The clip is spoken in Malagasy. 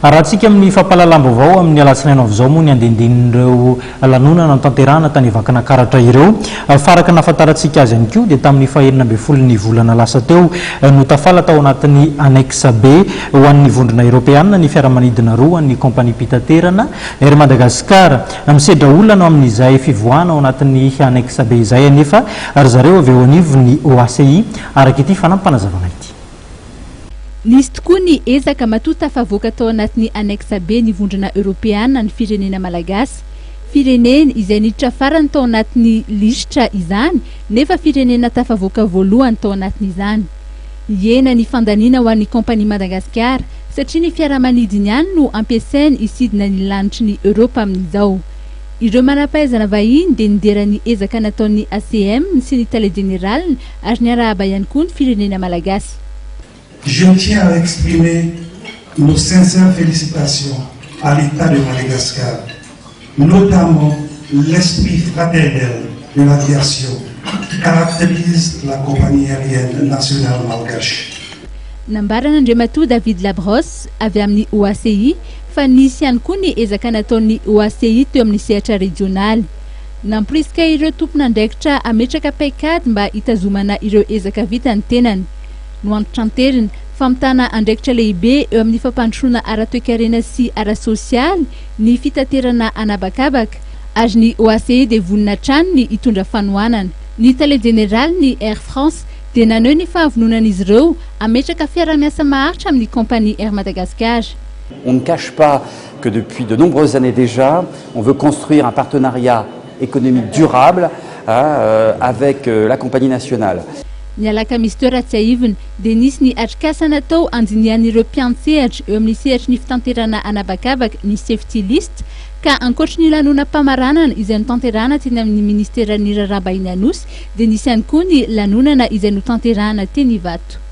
Arahantsika amin'ny fampahalalam-baovao amin'ny alatsinainy avy izao moa ny andinindinin'ireo lanonana notanterahana tany Vakinankaratra ireo. Fa araka ny nahafantarantsika azy ihany koa dia tamin'ny fahenina ambin'ny folon'ny volana lasa teo no tafala tao anatin'ny Annexe B ho an'ny Vondrona Eoropeanina ny fiaramanidina roa an'ny kaompaniam-pitaterana Air Madagascar. Misedra olana amin'izay fivoahana ao anatin'ny Annexe B izay anefa ry zareo avy eo anivon'ny OACI, araka ity fanampim-panazavana ity. Nisy tokoa ny ezaka matoa tafavoaka tao anatin'ny Annexe B ny Vondrona Eoropeana ny firenena Malagasy. Firenena izay niditra farany tao anatin'ny lisitra izany nefa firenena tafavoaka voalohany tao anatin'izany. Hihena ny fandaniana ho an'ny kaompania Madagasikara satria ny fiaramanidiny ihany no ampiasainy hisidina ny lanitry ny Eoropa amin'izao. Ireo manam-pahaizana vahiny dia nidera ny ezaka nataon'ny ACM sy ny tale jeneraliny ary niarahaba ihany koa ny firenena malagasy. Je tiens à exprimer nos sincères félicitations à l'État de Madagascar, notamment l'esprit fraternel de l'aviation qui caractérise la compagnie aérienne nationale malgache. Nambaran'Andriamatoa David Labrosse, avy amin'ny OACI, fa nisy ihany koa ny ezaka nataon'ny OACI teo amin'ny sehatra rejionaly. Namporisika ireo tompon'andraikitra hametraka paikady mba hitazomana ireo ezaka vita ny tenany. Noantitranteriny fa mitana andraikitra lehibe eo amin'ny fampandrosoana ara-toekarena sy ara-sosialy ny fitaterana an'habakabaka, ary ny OACI dia vonona hatrany ny hitondra fanohanana. Ny tale jeneralin'ny Air France dia naneho ny fahavononan'izy ireo hametraka fiaraha-miasa maharitra amin'ny kaompania Air Madagascar. On ne cache pas que depuis de nombreuses années déjà, on veut construire un partenariat économique durable avec la compagnie nationale. Ny alakamisy teo raha tsiahivina dia nisy ny atrikasa natao handinihan'ireo mpiantsehatra eo amin'ny sehatry ny fitanterana an'habakabaka ny safety list ka ankoatry ny lanonam-pamaranana izay notanterahana teny amin'ny ministeran'ny raharaham-bahiny Anosy dia nisy ihany koa ny lanonana izay notanterahana teny Ivato.